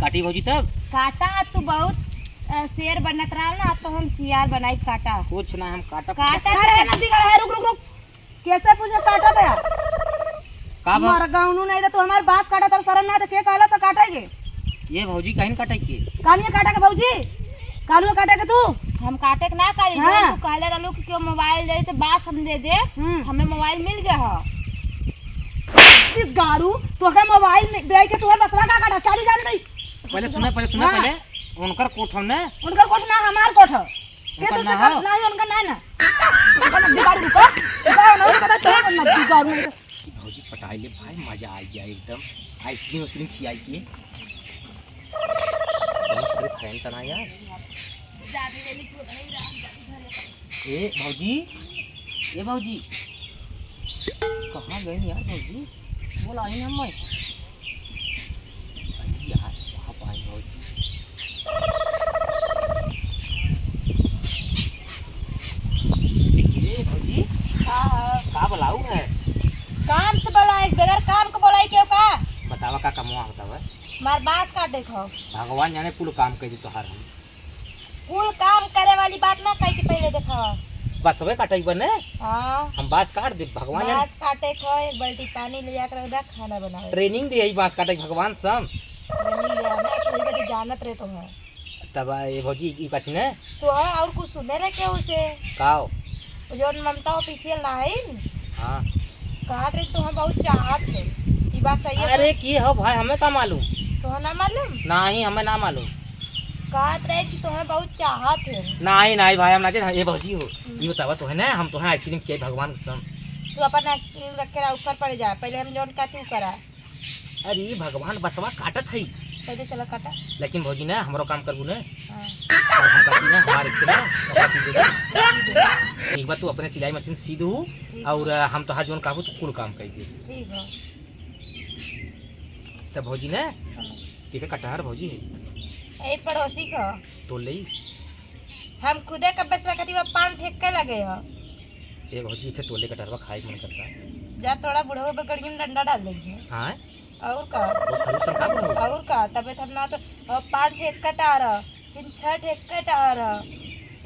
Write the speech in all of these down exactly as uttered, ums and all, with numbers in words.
काटी भौजी तब? काटा, तू बहुत, अ, शेर बनत रहल ना, अब तो हम सियार बनाई काटा। कुछ ना, हम काटा काटा। अरे नंदी गढ़ है, रुक, रुक, रुक। कैसे पूछे काटा था यार? का भौ- मर गाउनु नहीं तो तू हमार बांस काटा, तर शरम ना तो के कहला तो काटे के? ये भौजी कहीं काटे के? कहानी काटा के भौजी? कालू काटे के तू? हम काटे के ना करी, हाँ। जौन तू कहले रहलू कि केहू मोबाइल दे तो बांस हम दे दे, हम्म। हमें मोबाइल मिल गया है। इस गाड़ू, तो के मोबाइल में दे के तू बसवा का काटा, चालू जान नहीं। पहले सुना, पहले सुना, हाँ। पहले उनकर कोठ हम ना। उनकर कोठ ना, हमार कोठ। के उनकर तो ना से हो। ना ही उनका ना ना। उनका ना बिगाड़ रुको। उनका ना उनका ना तो ना बिगाड़ नहीं। कि भौजी पटाई ले भाई, मजा आ जाए एकदम। आइसक्रीम वाइसक्रीम खियाई के। बहुत सारे फैन का ना यार। ए भौजी, ए भौजी, कहाँ गए यार भौजी? बोला आई ना मैं। अरे यार, कहाँ पाए भौजी? ए भौजी, हाँ, हाँ। का बोलाऊ है? काम से बोलाई, बगैर काम के बोलाई क्यों का? बतावा का कमवा बतावा। मार बांस काटे खाओ। भगवान जाने कुल काम कर दी तोहार हम। कुल काम करे वाली बात ना कह के पहले देखावा। बसवे काटे बने? हाँ। हम बांस काट दे, भगवान जाने। बांस काटे खाओ, एक बाल्टी पानी ले जाकर रख दे, खाना बनावे। ट्रेनिंग दे यही बांस काटे भगवान सम। ट्रेनिंग दे हमें, कोई भी जानत रहे तो है। तब ए भौजी ई कथी ने? तो है और कुछ सुने रहे के उसे? काओ? वो जौन ममता ऑफिशियल ना है न? हाँ। कहत रहे कि तोहे बहुत चाहत है। ई बात सही है? अरे की हो भाई, हमें का मालूम? तोहे ना मालूम? नाही, हमें ना मालूम। कहत रहे कि तोहे बहुत चाहत है। नाही, नाही भाई, हम ना जाने। ए भौजी हो, हम्म। ई बतावा तोहे ना, हम तोहे आइसक्रीम खियाई भगवान कसम। तू अपन आइसक्रीम रख के रहा, ऊपर पड़ जा। पहले हम जौन कहती हूँ करा। अरे भगवान बसवा काटत है। पहले चला काटा। लेकिन भौजी ना, हमरो काम करबू ना। हाँ। और हम कहती ना, हमारे के ना, कपड़ा सी दे दे। एक बार तू अपने सिलाई मशीन सी दू ठीक। और, अ, हम तोहार जौन कहबू, तू कुल काम कर दे। ठीक है। तब भौजी ना, हाँ। ठीक है, कटहर भौजी है। ए पड़ोसी का। तो ले। हम खुदे कब्बे से रखती, वो पान ठेक के लगे हो। ए भौजी, इखे तोले कटहरवा खाए के मन करता। जा थोड़ा बुढ़ऊ बकरियन डंडा डाल देंगे। हाँ? और का? वो खरूसन का बुढ़ऊ? और का? तबे तब ना तो, और पान ठेक कटार, फिर छह ठेक कटार,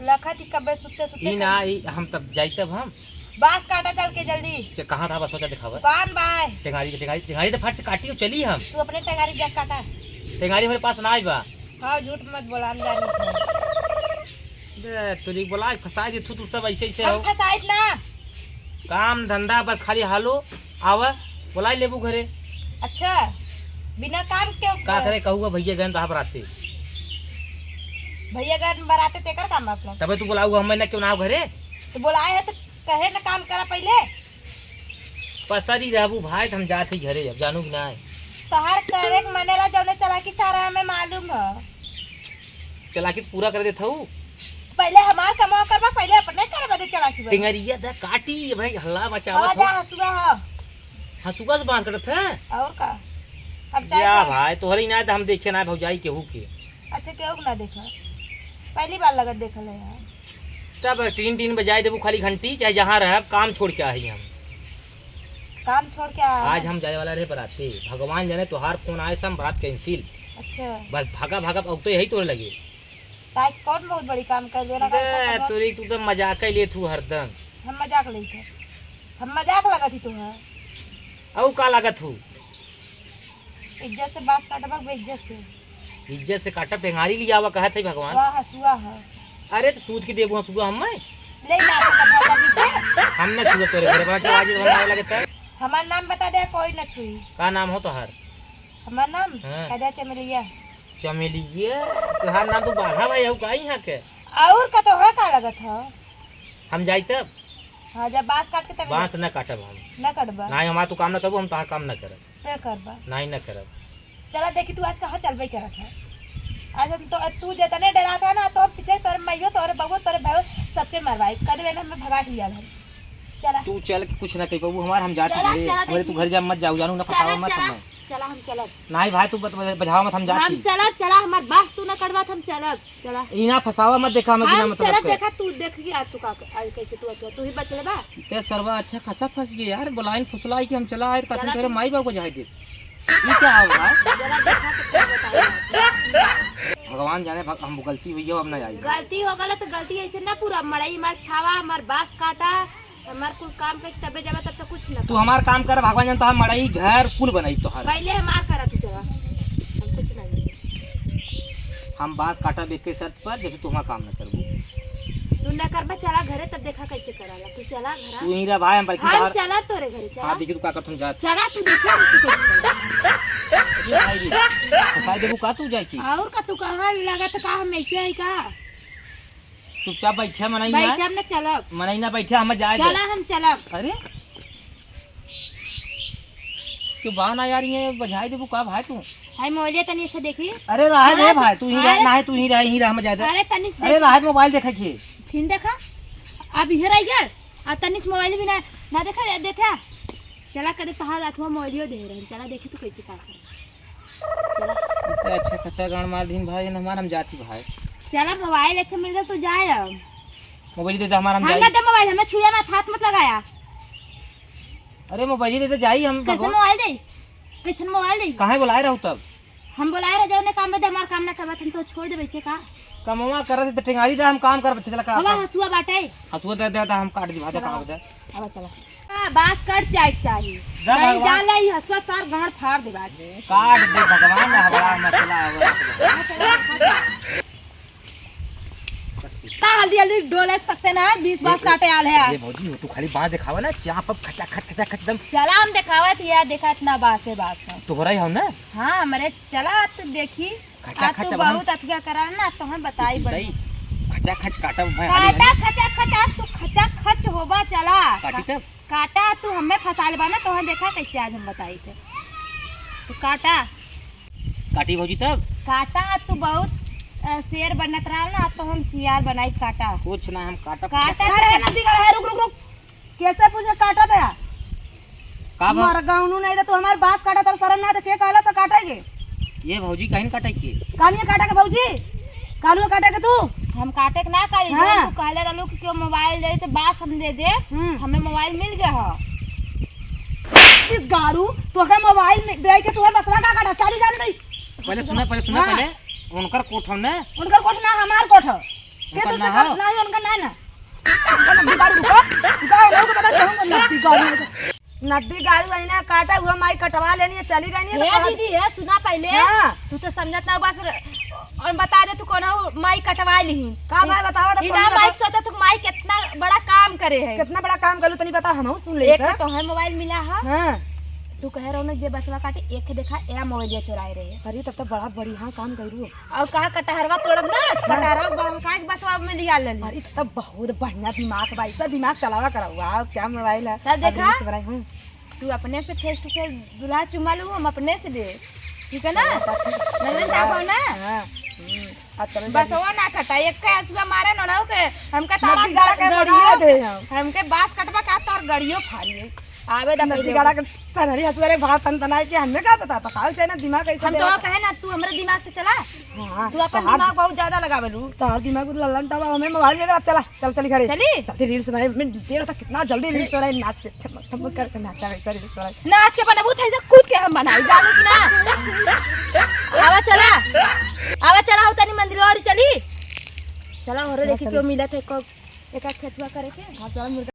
लखत ही कब्बे सुत्ते सुत्ते ई ना, कर- ई हम तब जाई तब हम। बांस काटा चल के जल्दी। चे, कहाँ था बस सोचा दिखावा। दुकान बाय। टेंगारी के, टेंगारी, टेंगारी तो फट से काटी, चली हम। तू अपने टेंगारी जा काटा। टेंगारी हमारे पास ना आई बा। हाँ, झूठ मत बोला, हम जानी थे। बे, तोरी बोला, फंसाई दे तू, तू सब ऐसे, ऐसे हम हो। फंसाइत ना। काम धंधा बस खाली हालो, आवा, बोलाई लेबू घरे। अच्छा, बिना काम के का करे, कहूँगा भैया गए तो बराते। भैया गए बराते तेकर काम अपना। तबे तू बोलाऊ, हम ना क्यों ना आओ घरे? तो बोलाए है तो कहे ना काम करा पहले। पसरी रहबू भाई, त हम जात ही घरे, अब जानू कि नाय। तोहार करे के मने ला जौने चलाकी सारा हमें मालूम ह। चलाकी पूरा कर देत हऊ। पहले हमार कमाओ करबा, पहले अपने करे बदे चलाकी बा। टेंगरिया दा काटी, भाई हल्ला मचावत हऊ। जा हसुआ ह। हसुआ से बांस कटत है? और का? अब चाहे या तो भाई, तोहरे इनाय त हम देखे ना भौजाई केहू के। अच्छा, केहू के ना देखा। पहली बार लगत देखल है यार। तब टीन टीन बजाए देबू खाली घंटी, चाहे जहाँ रहब, काम छोड़ के आई हम। काम छोड़ के आया? आज हम जाए वाला रहे बराते, भगवान जाने तोहार फोन आए से हम बरात कैंसिल। अच्छा। बस भागा भागा, अब तो यही तोरे लगे। ताई कौन बहुत बड़ी काम कर देना, बे, तोरी तू तो मजाक ही लेत हू हरदम। हम मजाक लेत है, हम मजाक लगत ही तो है। अउ का लगत हू? इज्जत से बांस काटबा, बेइज्जत से। इज्जत से काटब, टेंगारी लियावा कहत है भगवान। वाह, हसुआ है। अरे तो सूत के देबू हसुआ हम मैं? ले ना सकत है जल्दी से। हम ना छुआ तोरे घर बना के आज हम आवे लगे तब। हमार नाम बता दे, कोई ना छुई। का नाम हो तोहार? हमार नाम? हाँ। राजा चमेलिया। चमेलिया? तोहार नाम तो बाघा भाई हो का यहाँ के? और का तोहार का लगत है? हम जाई तब? हाँ, जब बांस काट के तब बांस ना काटब हम। ना काटबा? नहीं, हमार तू काम ना करबू, हम तोहार काम ना करब। ना करबा? नहीं, ना करब। चला देखी तू आज कहाँ चलबे करत है। आज हम तो, तू जितने डरात है ना, तो हम पीछे तोरे माइयो, तोरे बबुआ, तोरे भाई सबसे मरवाई। कह देवे ना, हमें भगा के लिया हम। चला। तू चल के कुछ ना कह पाबू हमार, हम जात चला, घरे। चला, हमरे तू देखी। घर जा मत जाऊ, जानू ना चला, फसावा मत चला, हमें। चला, हम चलब। नहीं भाई, तू बत-, बजावा मत, हम जात हम ही। चलब, चला, हमार बांस तू ना कटवा, हम चलब, चला। ई ना फसावा मत, देखा हमें बिना हम मतलब चला, के। देखा तू, देख के आ, तू का, आ, कैसे तू, तू, तू ही बचले बा। ते सरवा अच्छा खासा फंस गया यार, बोलाइन फुसलाई कि हम चला आए, कथन चला तेरे तू। माई बाबू को जाए दे। ई का हो रहा है? जरा देखा तो फिर बताइए। भगवान जाने, भग-, हम गलती हुई हो, अब ना आई। गलती हो गला तो गलती ऐसे ना पूरा, मड़ई मार छावा, हमार बांस काटा, हमार कुल काम करके तबे जाबा, तब तो कुछ ना तू कर। हमार काम कर, भगवान जानता, हम मड़ई घर कुल बनाई तोहार। पहले हमार करा तू चला, हम कुछ ना करी। हम बांस काटा बेच के शर्त पर, जब तू हमार काम ना करबू। तू ना करबा, चला घरे, तब देखा कैसे कराला। तू चला घरा। तू यहीं रह भाई, हम बैठी हम बाहर। चला तोरे घरे, चला। हाँ, देखी तू का करत हम जात। चला तू देखा, तू कैसे करबा। अरे भाई रे, फंसाई देबू का तू जाए की? और का तू कहाँ लगा तो का हम ऐसे है का? चुपचाप बैठे, मनई ना। बैठब ना, चलब। मनई ना बैठे, हम जाए दे। चला, हम चलब। अरे, क्यों बा ना यार, ये बजाई देबू का भाई तू? भाई, मोबाइलिया तनी अच्छा देखी। अरे, रहे दे अरे, भाई, तू ही रह, अरे, ना है, तू ही रह, ही रह, हम जाए दे। अरे, तनी से अरे, देख। रहे मोबाइल देखे के। फिर देखा, अब इहे रह गया। आ तनी से मोबाइल भी ना, ना देखा, ये देखा। चला करे तहार रात हुआ मोबाइलियो दे रहे, चला देखी तू कैसे का करे। चला। इतना अच्छा खचा गाड़ मार दीन भाई, न हमार हम जाती भाई। चला, मोबाइल अच्छा मिल गया तो जाए अब। मोबाइल दे दे हमार, हम हम जाई। ना दे मोबाइल, हमें छुए मत, हाथ मत लगाया। अरे मोबाइल दे दे, जाई हम कैसन भगवान। मोबाइल दे? कैसन मोबाइल दे? काहे बुलाए रहू तब? हम बोलाए रह जाओ ने काम में दे, हमार काम ना करबा, हम तो छोड़ देबे से का? कमवा करत है तो टेंगारी दे, हम काम करब, चला का हवा कर। हसुआ बाटे। हसुआ दे दे, दे, हम काट दी भाई, चला। काम दे। अब चला। हाँ, बांस कट जाए के चाही। जा नहीं भगवान। जाला ही हसुआ सार गांड फाड़ दे बाज। काट दे भगवान, हमारा मसला है। ता हल्दी हल्दी डोले सकते ना, बीस बांस ए, ए, काटे आल है। ए भौजी, हो तू खाली बांस देखावा ना, चाप अब खचा खच, खचा खच दम। चला हम देखावत ही यार, देखा इतना बांस है, बांस है। तोहरा ही हो ना? हाँ, हमरे चला तू देखी। खचा आ, खच तू अब हम बहुत अथिया करा ना, तो हम बताई तू बड़ी। बताई। खचा खच काटब मैं, हाली, काटा हाली। खचा खच, आज तू खचा खच होबा, चला। काटी तब? काटा, तू हमें फंसा लेबा ना, तो हम देखा कैसे आज हम बताई थे। तू काटा। काटी भौजी तब? काटा, तू बहुत, अ, शेर बनत रहा ना, तो हम सियार बनाई काटा। कुछ ना, हम काटा काटा। अरे, नदी का है, रुक, रुक, रुक। कैसे पूछे काटा दया? का भा- मर गौनू नहीं तो तू हमार बांस काटा, तब शर्म ना तो के कहला तो काटे के? ये भौजी कहीं काटे के? कहानी काटे के भौजी? कालू काटे के तू? हम काटे के ना करी, हाँ। जौन तू कहले रहलू कि केहू मोबाइल दे तो बांस हम दे दे, हम्म। हमें मोबाइल मिल गया है। इस गाड़ू, तो के मोबाइल में दे के तू बसवा का काटा, चालू जान नहीं। पहले सुना, पहले सुना, हाँ। पहले उनकर कोठ हम ना। उनकर कोठ ना, हमार कोठ। के उनकर तो ना देखा, हो। ना ही उनकर ना, ना। नदी गाड़ी रुको, रुको, रुको, बता दे, हम नदी गाड़ी रुको। नदी गाड़ी वही ना काटा हुआ, माई कटवा लेनी है, चली गई नहीं है, तो हे कहाँ दीदी, हे सुना पहले। हाँ। तू तो समझत ना बस, और बता दे तू कौन हो, माई कटवा ली। का भाई बताओ तो, इना कौन माई बताओ? सोचा तू माई कितना बड़ा काम करे है। कितना बड़ा काम करू तनी बता, हम सुन ले एक का? तो तोहर मोबाइल मिला है। हाँ। तू कहे रहो ना जे बसवा काटे, एक देखा, ए मोबाइल चुराए रहे। अरे तब तो बड़ा बढ़िया काम करू। और कहाँ कटहरवा तोड़ब ना, हाँ। कटहरवा बहका के बसवा में लिया लेली। अरे, तब बहुत बढ़िया दिमाग बा, ऐसा दिमाग चलावा करा हुआ, क्या मोबाइल है? तब अब देखा, reels बनाई, हम्म। तू अपने से face to face दूल्हा चुमा लू, हम अपने से दे, ठीक है ना? हाँ, ठीक है। नजर ना पाओ ना। हाँ, हम्म। अच्छा, मैं बसवा ना कटा, एक का हसुआ मारे नोनहु के, हमका तारा नदी गाड़ा के गड़ियो, भगा दे हम। हमके बांस कटवा का तोर गड़ियो फाड़िए। आवे दा नदी पहिले। गाड़ा के तनहरी हसुआ रे भात तन तनाए के हमें का पता, बताओ चाहे ना दिमाग कैसे हम तो लेवा। कहे ना, तू हमरे दिमाग से चला। हाँ, तू अपन तोहार दिमाग बहुत ज्यादा लगावेलू। तोहार दिमाग लल्लन टावा, हमें मोबाइल में चला, चल चली घरे। चली? जल्दी reels बनाए, मैं देर तक कितना जल्दी reels बनाए, नाच के ठमक ठमक करके नाचा वैसा reels बनाए। नाच के बनबू थे, कूद के हम बनाई, जानू कि ना? आवा चला, आवा चला, हो तनी मंदिर और चली। चला, हो रे, चला, देखी चला। क्यों मिला थे को, एक खेतवा करे के। हाँ, चला, मुर्गा